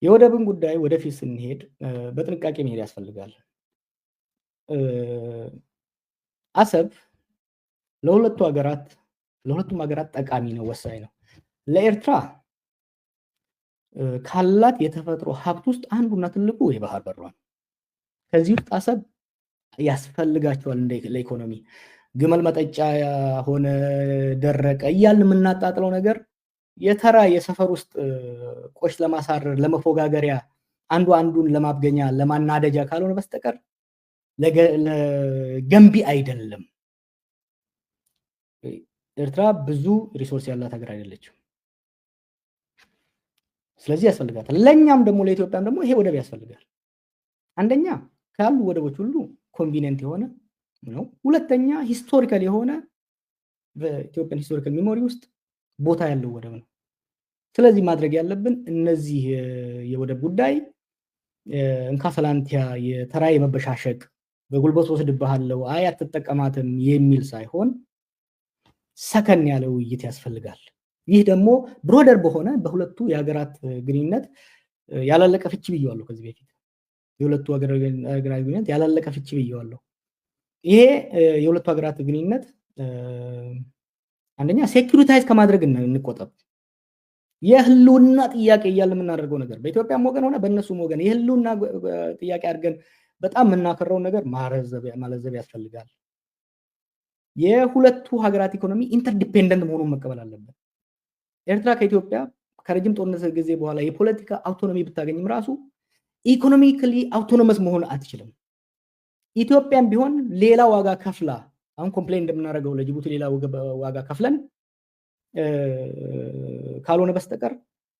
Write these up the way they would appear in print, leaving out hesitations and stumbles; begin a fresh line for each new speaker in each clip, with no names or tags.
የወደብን ጉዳይ ወደፊት ስንሄድ በጥንቃቄ መሄድ ያስፈልጋል። አሰብ ለሁለቱ ሀገራት ለሁለቱም ሀገራት ጠቃሚ ነው፣ ወሳኝ ነው። ለኤርትራ ካላት የተፈጥሮ ሀብት ውስጥ አንዱና ትልቁ የባህር በሯ ነው። ከዚህ ውስጥ አሰብ ያስፈልጋቸዋል ለኢኮኖሚ። ግመል መጠጫ ሆነ ደረቀ እያልን የምናጣጥለው ነገር የተራ የሰፈር ውስጥ ቆሽ ለማሳረር፣ ለመፎጋገሪያ፣ አንዱ አንዱን ለማብገኛ፣ ለማናደጃ ካልሆነ በስተቀር ገንቢ አይደለም። ኤርትራ ብዙ resource ያላት ሀገር አይደለችም። ስለዚህ ያስፈልጋታል። ለእኛም ደግሞ፣ ለኢትዮጵያም ደግሞ ይሄ ወደብ ያስፈልጋል። አንደኛ ካሉ ወደቦች ሁሉ convenient የሆነ ነው። ሁለተኛ historical የሆነ፣ በ Ethiopian historical memory ውስጥ ቦታ ያለው ወደብ ነው። ስለዚህ ማድረግ ያለብን እነዚህ የወደብ ጉዳይ እንካ ሰላንቲያ፣ የተራ የመበሻሸቅ፣ በጉልበት ወስድብሃለሁ፣ አይ አትጠቀማትም የሚል ሳይሆን ሰከን ያለ ውይይት ያስፈልጋል። ይህ ደግሞ broader በሆነ በሁለቱ የሀገራት ግንኙነት ያላለቀ ፍቺ ብየዋለሁ። ከዚህ በፊት የሁለቱ ሀገራት ግንኙነት ያላለቀ ፍቺ ብየዋለሁ። ይሄ የሁለቱ ሀገራት ግንኙነት አንደኛ securitize ከማድረግ እንቆጠብ። የህልውና ጥያቄ እያለ የምናደርገው ነገር በኢትዮጵያም ወገን ሆነ በእነሱም ወገን የህልውና ጥያቄ አድርገን በጣም የምናከረውን ነገር ማለዘብ ያስፈልጋል። የሁለቱ ሀገራት ኢኮኖሚ interdependent መሆኑን መቀበል አለብን። ኤርትራ ከኢትዮጵያ ከረጅም ጦርነት ጊዜ በኋላ የፖለቲካ autonomy ብታገኝም ራሱ economically autonomous መሆን አትችልም። ኢትዮጵያም ቢሆን ሌላ ዋጋ ከፍላ፣ አሁን complain እንደምናደርገው ለጅቡቲ ሌላ ዋጋ ከፍለን ካልሆነ በስተቀር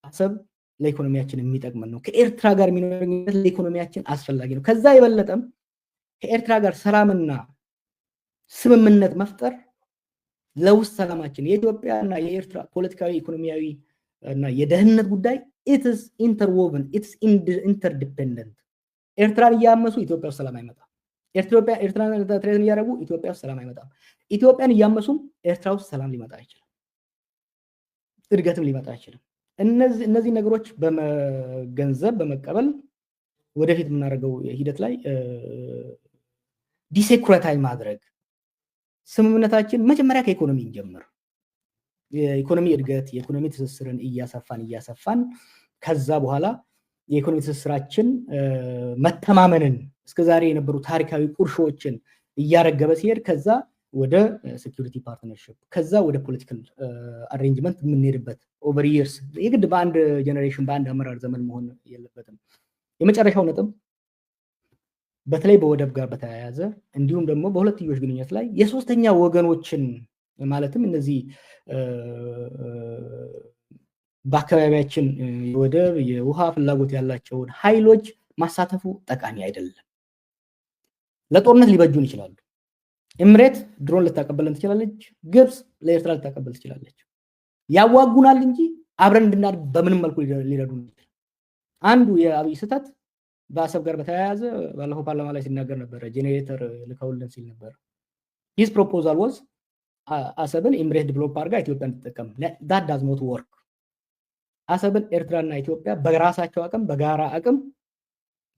አሰብ ለኢኮኖሚያችን የሚጠቅመን ነው። ከኤርትራ ጋር የሚኖረን ግንኙነት ለኢኮኖሚያችን አስፈላጊ ነው። ከዛ የበለጠም ከኤርትራ ጋር ሰላምና ስምምነት መፍጠር ለውስጥ ሰላማችን፣ የኢትዮጵያና የኤርትራ ፖለቲካዊ፣ ኢኮኖሚያዊ እና የደህንነት ጉዳይ it's interwoven፣ it's interdependent። ኤርትራን እያመሱ ኢትዮጵያ ውስጥ ሰላም አይመጣም። ኤርትራን threaten እያደረጉ ኢትዮጵያ ውስጥ ሰላም አይመጣም። ኢትዮጵያን እያመሱም ኤርትራ ውስጥ ሰላም ሊመጣ አይችልም። እድገትም ሊመጣ አይችልም። እነዚህ ነገሮች በመገንዘብ፣ በመቀበል ወደፊት የምናደርገው ሂደት ላይ desecuritize ማድረግ፣ ስምምነታችን መጀመሪያ ከኢኮኖሚ እንጀምር። የኢኮኖሚ እድገት፣ የኢኮኖሚ ትስስርን እያሰፋን እያሰፋን ከዛ በኋላ የኢኮኖሚ ትስስራችን መተማመንን፣ እስከዛሬ የነበሩ ታሪካዊ ቁርሾችን እያረገበ ሲሄድ ከዛ ወደ security partnership፣ ከዛ ወደ political arrangement የምንሄድበት over years፣ የግድ በአንድ generation፣ በአንድ አመራር ዘመን መሆን የለበትም። የመጨረሻው ነጥብ በተለይ በወደብ ጋር በተያያዘ እንዲሁም ደግሞ በሁለትዮሽ ግንኙነት ላይ የሶስተኛ ወገኖችን፣ ማለትም እነዚህ በአካባቢያችን የወደብ፣ የውሃ ፍላጎት ያላቸውን ኃይሎች ማሳተፉ ጠቃሚ አይደለም። ለጦርነት ሊበጁን ይችላሉ። ኤምሬት ድሮን ልታቀበለን ትችላለች። ግብፅ ለኤርትራ ልታቀበል ትችላለች። ያዋጉናል እንጂ አብረን እንድናድግ በምንም መልኩ ሊረዱን። አንዱ የአብይ ስህተት በአሰብ ጋር በተያያዘ ባለፈው ፓርላማ ላይ ሲናገር ነበረ። ጄኔሬተር ልከውልን ሲል ነበር። His proposal was አሰብን ኤምሬት develop አድርጋ ኢትዮጵያ እንድትጠቀም። That does not work። አሰብን ኤርትራና ኢትዮጵያ በራሳቸው አቅም፣ በጋራ አቅም፣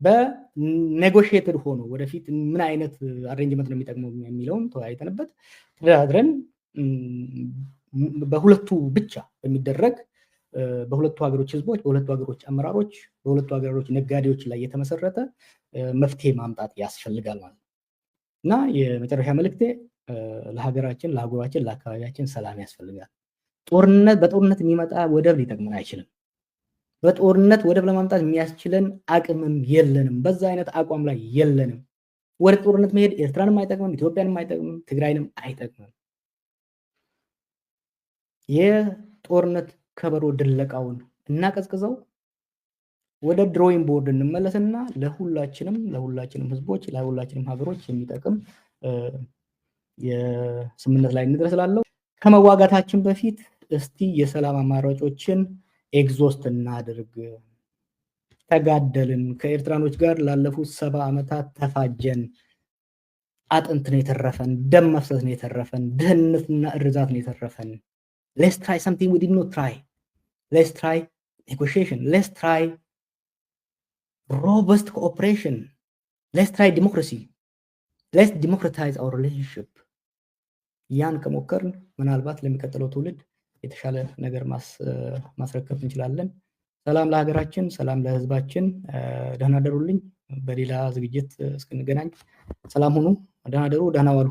በ negotiated ሆኖ ወደፊት ምን አይነት arrangement ነው የሚጠቅመው የሚለውን ተወያይተንበት፣ ተደራድረን፣ በሁለቱ ብቻ በሚደረግ፣ በሁለቱ ሀገሮች ህዝቦች፣ በሁለቱ ሀገሮች አመራሮች፣ በሁለቱ ሀገሮች ነጋዴዎች ላይ የተመሰረተ መፍትሄ ማምጣት ያስፈልጋል ማለት ነው። እና የመጨረሻ መልእክቴ ለሀገራችን፣ ለአህጉራችን፣ ለአካባቢያችን ሰላም ያስፈልጋል። ጦርነት፣ በጦርነት የሚመጣ ወደብ ሊጠቅመን አይችልም። በጦርነት ወደብ ለማምጣት የሚያስችለን አቅምም የለንም። በዛ አይነት አቋም ላይ የለንም። ወደ ጦርነት መሄድ ኤርትራንም አይጠቅምም፣ ኢትዮጵያንም አይጠቅምም፣ ትግራይንም አይጠቅምም። የጦርነት ከበሮ ድለቃውን እናቀዝቅዘው፣ ወደ drawing board እንመለስና ለሁላችንም ህዝቦች፣ ለሁላችንም ሀገሮች የሚጠቅም የስምምነት ላይ እንድረስ እላለሁ። ከመዋጋታችን በፊት እስቲ የሰላም አማራጮችን exhaust እናድርግ። ተጋደልን፣ ከኤርትራኖች ጋር ላለፉት 70 ዓመታት ተፋጀን። አጥንት ነው የተረፈን፣ ደም መፍሰስ ነው የተረፈን፣ ድህነትና እርዛት ነው የተረፈን። Let's try something we did not try. Let's try negotiation. Let's try Robust cooperation. Let's try democracy. Let's democratize our relationship. ያን ከሞከርን ምናልባት ለሚቀጥለው ትውልድ የተሻለ ነገር ማስረከብ እንችላለን። ሰላም ለሀገራችን፣ ሰላም ለሕዝባችን። ደህና ደሩልኝ። በሌላ ዝግጅት እስክንገናኝ ሰላም ሁኑ። ደህና ደሩ፣ ደህና ዋሉ።